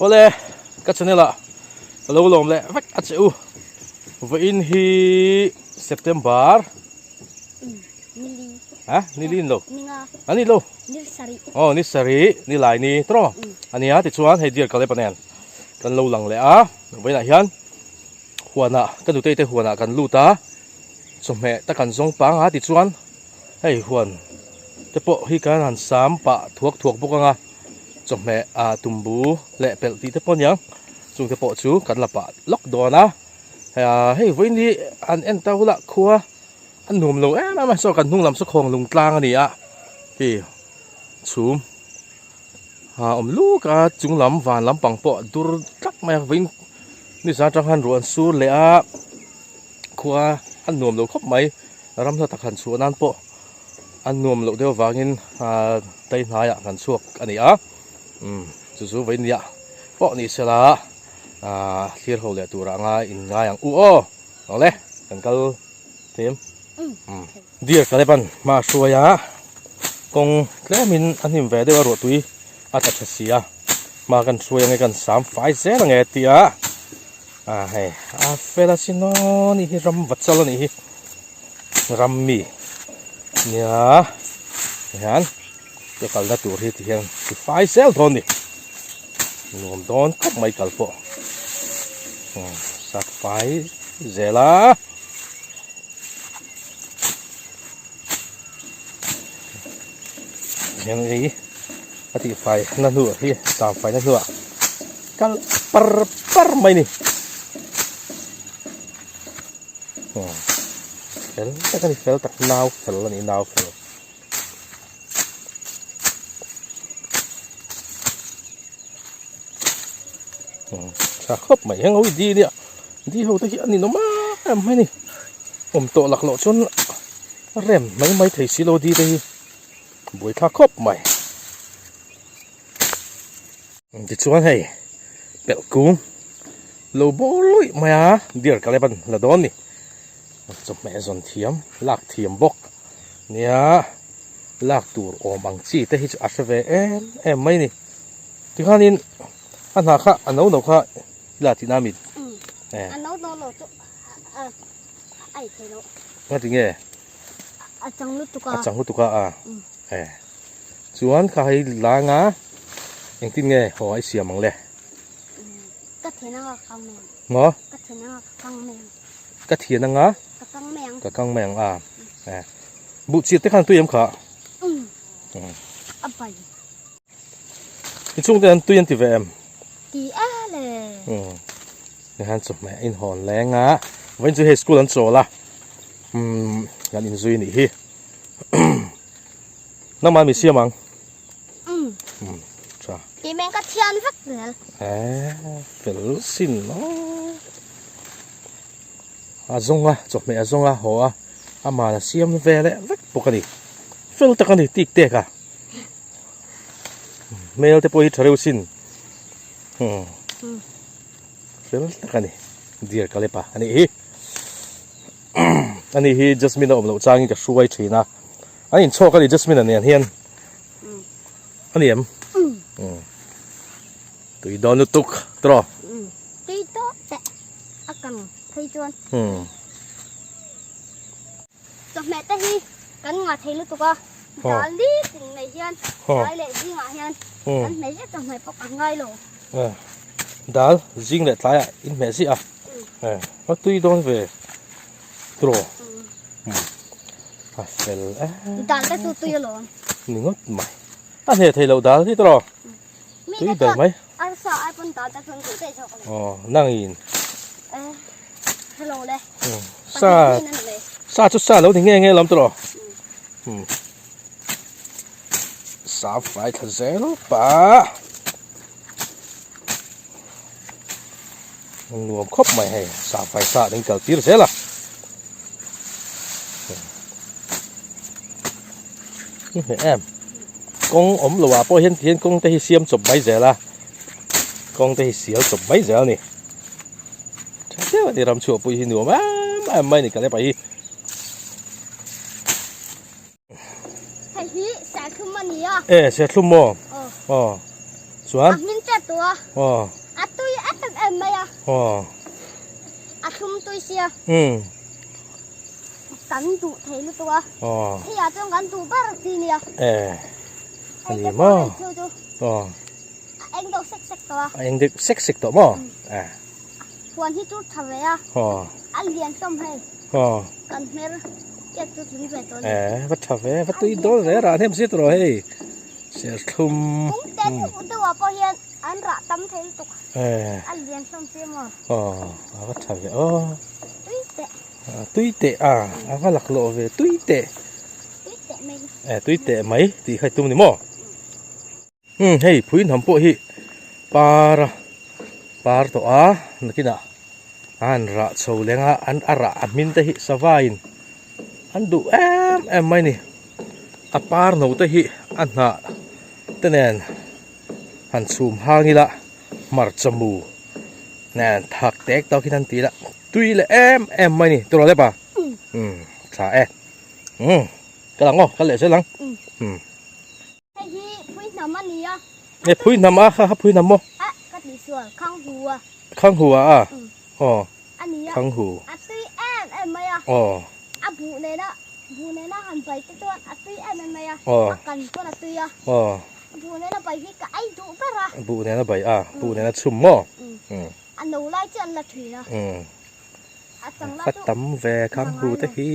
Awle ka channel ah ka lo lawm leh vek a che u. Vawiin hi September ha ni lin lo a ni lo aw ni sarih ni lai ni tawh a nia tichuan hei dear Kalep-a nen kan lo lang leh a vawiinah hian huanah ka nutei te huanah kan lut a chawhmeh te kan zawng pang a tichuan hei huan te pawh hi kan han sam pah thuak thuak bawk ang a chawhmeh ah tumbu leh pelh tih te pawh a niang chung te pawh chu kan la pah lawk dawn a hei vawiin hi an en ta hula khua a nuam lo em em a saw kan hnung lam saw khawng lung tlang a ni a hei chhum a awm luk a chung lam van lampang pawh a dur tlat mai a vawiin nizan atang khan ruah an sur leh a khua a nuam lo khawp mai ram hla tak han chhuah nan pawh a nuam loh deuh avangin ah dai hnaiah kan chhuak a ni a umm chu chu vawiin nia pawh ni sela ah thlir ho leh turah anga in ngai ang u aw awle kan kal thei em umm deer Kaleban hma a hruai a kawng tlemin a hnim ve deuh a ruahtui a tla tha si a hma kan hruai ange kan sam fai zel ange tia ah hei a fel a sin aw ni hi ram va chal a nih hi ram mi nia tihian ka kalna tur hi tihian ti fai zel dawn ni nuam dawn khawp mai kal pawh sat fai zel a. Hian hei a tih fai na hnuah hi sam fai na hnuah kal par par mai ni fel tak a ni fel tak nau fel a ni nau fel tha khawp mai heng ho hi di nia di ho te hi a ninawm em mai a ni awm tawh lak loh chuan a rem mai mai thei si lo di te hi buaithlak khawp mai tichuan hei pelh kung lo bawr luih mai a deer ka lep a la dawn a ni chawhmeh zawn thiam lak thiam bawk nia lak tur awm ang chi te hi chu a hre ve em em mai a ni tikhanin a hna kha a no no kha i la tihna mi a no no lo chu a a ei thei lo nga tinge a chang lutuk a a chang lutuk a a e chuan kha hei langa engtin nge haw ai siam ang le ka thian anga ka kang mai ang maw ka thian anga ka kang mai ang ka thian anga ka kang mai ang ka kang mai ang a e buh chiat te khan tui em kha a bai I chhungte an tui an ti ve em? Ti e le. Umm. Nihan chawhmeh a inhawn leng a. Vawiin chu hei school an chawl a. Umm kan inzui nih hi. Nangmah mi siam ang? Umm. Umm tha. Ti men ka thian vek zel. Eh fel sin aw. A zawng a chawhmeh a zawng a haw a amah a siam ve leh vek bawk a ni. Fel tak a ni tik tek a. Hmel te pawh hi tha reuh sin fel tak a ni dear Kalepa a nih hi a ni hi Jasmine a awm loh changin ka hruai thin a an inchhawk a ni Jasmine a nen hian a ni em tui dawn lutuk tawh tui tawh teh a kang phei chuan Chawhmeh te hi kan ngah thei lutuk a, dal ni tin mai hian dai leh zingah hian kan hmeh ziah chawhmeh pawh kan ngai lo. Dal zing leh tlaiah in hmeh ziah a, a tui dawn ve tiraw? A fel em. Dal te chu tui alawm. Ni ngawt mai. A hneh thei loh dal hi tiraw? Tui ber mai. Arsa ai pawn dal te chu an duh daih zawk a ni. Aw nangin. Hello le. Sa sa chu sa lo ni nge nge lam tiraw. Sa fai thla zel pa. Nuam khawp mai hei sa fai sa ding kal tir zel a. Em kawng awm lo ah pawh hian tihian kawng te hi siam chawp mai zel a kawng te hi sial chawp mai zel a ni tha deuh a ni ram chhuah pui hi nuam em em mai a ni ka lepa hi. Hei hi serthlum a ni a. E serthlum maw? Aw. Chuan? A hmin tep tawh a. Aw. A tui em em mai a. Aw. A thlum tui sia. Umm. Kan duh thei lutuk a. Aw. Hei ah chuan kan duh ber chi nia. E. A ni maw? Aw. A eng deuh sek sek tawh a. A eng deuh sek sek tawh maw? E. Huan hi chu tha ve a. Aw. A lian hlawm hei. Aw. Kan hmer chiat chu tling ve tawh a ni. E, va tha ve, va tui dawn ve rah hnem zet rawh hei. Serthlum. Kung te deuh deuh ah pawh hian an rah tam thei lutuk. E. A lian hlawm si maw. Aw, a va tha ve aw. Tui teh. Tui teh a, a va laklawh ve tui teh. Tui teh mai. E, tui teh mai tih kha i tum ni maw? Umm hei phui hnam pawh hi par a par tawh a nakinah a han rah chho leng a an a rah a hmin te hi sava in an duh em em mai a ni a par no te hi a hnah te nen han chhum hang ila hmarcha mu nen thak tek tawk in an ti ila tui leh em em mai a ni tawrh lep a umm tha e umm ka lang aw ka leh zel ang umm. Hei hi phui hnam a ni a. Nge phui hnam a kha kha phui hnam maw? A ka tih sual khang hu a. Khang hu a a. Aw. A ni a. Khang hu. A tui em em mai a. Aw. A buh nena buh nena han bai te chuan a tui em em mai a. Aw. A kan pawn a tui a. Aw. Buh nena bai hi ka ei duh ber a. Buh nena bai a buh nena chhum maw? Um. A no lai chu an la thin a. Um. A chang lai Ka chu tam ve khang hu te hi.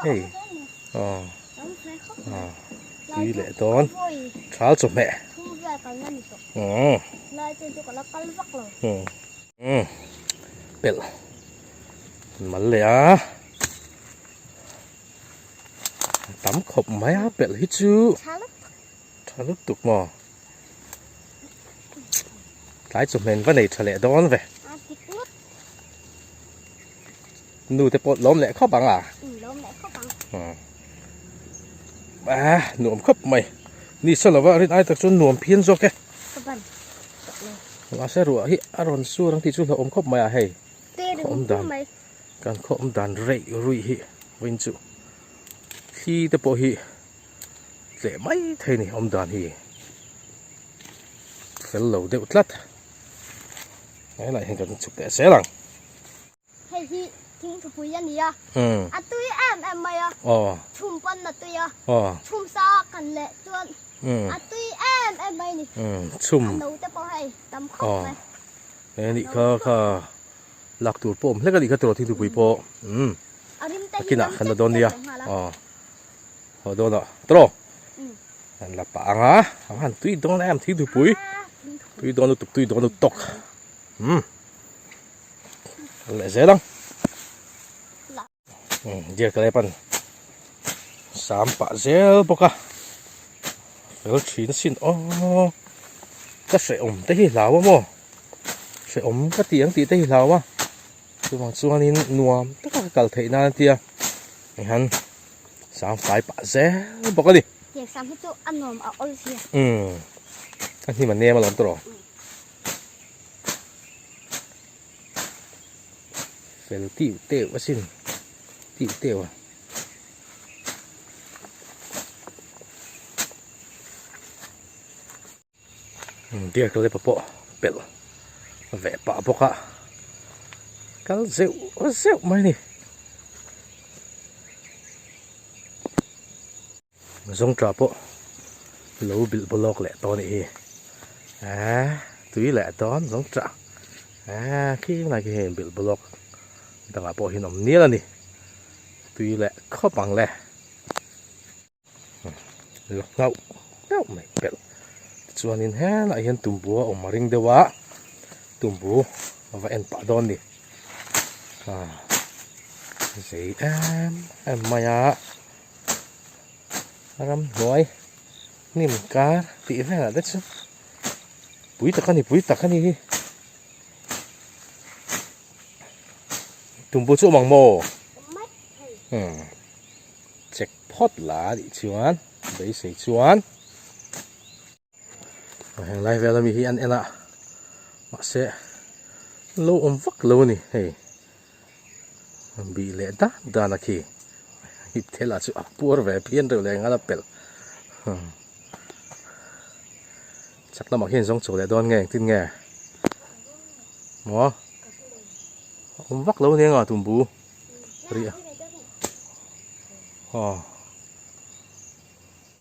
Hei. Aw. Aw. Tui leh dawn. Thal chawhmeh. Umm. Umm. Umm. Pelh. Mal leh a. Tam khawp mai a pelh hi chu. Tha lutuk maw. Tlai chawhmeh va nei tha leh dawn ve. Nu te pawh lawm leh khawp ang a. Lawm leh khawp ang. Ah, nuam khawp mai. Ni sa lova rin ai tak chuan nuam phian zawk e. Ka ban. Mahse ruah hi a rawn sur ang tih chu hlauhawm khawp mai a hei. Khawm dan. Kan khawm dan reih ruih hi vawiin chu thli te pawh hi tleh mai thei ni awm dan hi fel lo deuh tlat. Helai hian kan chhuk teh zel ang. Hei hi thingthupui a ni a, a tui em em mai a, chhum pawn a tui a, chhum sa a kan leh chuan a tui em em mai a ni. Chhum. A no te pawh hei tam khawp mai. He nih kha kha lak tur pawh awm hlek a nih kha tiraw thingthupui pawh. A rim te hi Kinah nam kan la chet dawn chet nia. leh nghal a. Haw dawn ah tiraw. An la pah ang a, a han tui dawn em thingthupui. Tui dawn lutuk tui dawn lutuk. Leh zel ang deer ka lep an sam pah zel bawk a fel thin asin aw ka hrehawm te hi hlau a maw hrehawm ka tih ang tih te hi hlau a chuvang chuanin nuam taka ka kal theih nan a tia hian sam fai pah zel bawk a ni. Tiang sam hi chu a nuam a awl sia. A hnim a nem alawm tawh. Fel tiu teuh asin tiu teuh a. Deer ka lepa pawh pelh ve pah bawk a kal zeuh zeuh mai a ni. Zawngṭah pawh lo bilh bawlawk leh tawh a nih hi eee tui leh dawn zawngṭah eee khing lai khi hei bilh bawlawk dangah pawh hian awm nial a ni tui leh khawp ang le la nghauh nghauh mai pelh tichuanin helaiah hian tumbu a awm a ring deuh a tumbu a va en pah dawn a ni ah zei em em mai a. Ramhnuai hnim kar tih velah te chu pui tak a ni pui tak a ni hi tumbu chu awm ang maw umm check phawt la a nih chuan beisei chuan heng lai vel ami hi an en a mahse lo awm vak lo a ni hei bih leh dan dan a khi ip thel ah chu a puar ve phian reuh leh nghal a pelh. Chak lamah khian zawng chho leh dawn nge engtin nge? Maw? Awm vak lo nia nga tumbu rih a. Aw.